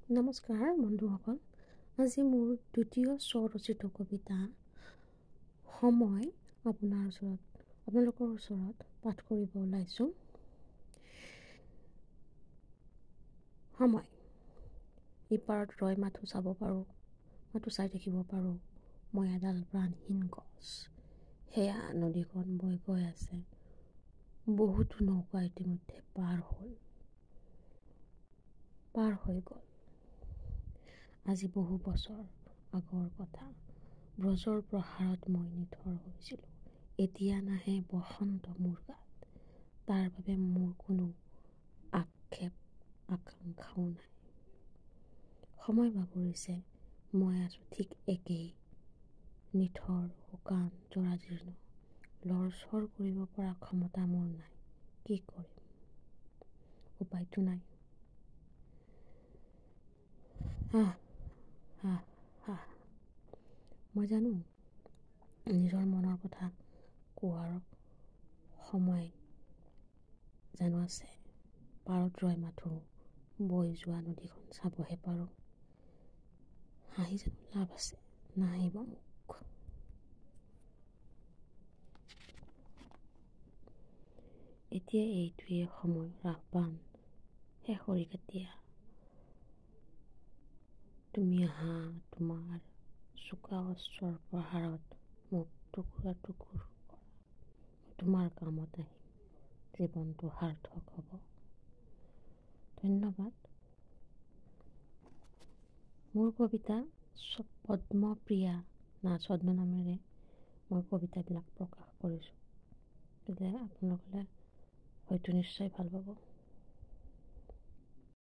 নমস্কাৰ বন্ধুসকল, আজি মোৰ দ্বিতীয় স্বৰচিত কবিতা সময় আপোনালোকৰ ওচৰত পাঠ কৰিব ওলাইছোঁ। সময় ইপাৰত ৰৈ মাথো চাব পাৰোঁ, মাথো চাই থাকিব পাৰোঁ। মই এডাল প্ৰাণহীন গছ। সেয়া নদীখন বৈ গৈ আছে। বহুতো নৌকা ইতিমধ্যে পাৰ হৈ গ'ল। আজি বহু বছৰ আগৰ কথা। ব্ৰজৰ প্ৰহাৰত মই নিথৰ হৈছিলোঁ। এতিয়া নাহে বসন্ত মোৰ গাত, তাৰ বাবে মোৰ কোনো আক্ষেপ আকাংক্ষাও নাই। সময় বাগৰিছে, মই আছোঁ ঠিক একেই, নিথৰ, শুকান, জৰাজীৰ্ণ। লৰচৰ কৰিব পৰা ক্ষমতা মোৰ নাই। কি কৰিম, উপায়তো নাই। হাহ হাহ হাহ। মই জানো নিজৰ মনৰ কথা কোৱাৰ সময় জানো আছে। পাৰত ৰৈ মাথো বৈ যোৱা নদীখন চাবহে পাৰোঁ। হাঁহি জানো লাভ আছে? নাহাঁহিব মোক। এতিয়া এইটোৱে সময়ৰ আহ্বান। হে খৰিকাটীয়া, তুমি আহা, তোমাৰ চোকা অস্ত্ৰৰ প্ৰহাৰত মোক টুকুৰা টুকুৰ কৰা। তোমাৰ কামত আহিম, জীৱনটো সাৰ্থক হ'ব। ধন্যবাদ। মোৰ কবিতা পদ্মপ্ৰিয়া না ছদ্মনামেৰে মই কবিতাবিলাক প্ৰকাশ কৰিছোঁ। গতিকে আপোনালোকে হয়তো নিশ্চয় ভাল পাব।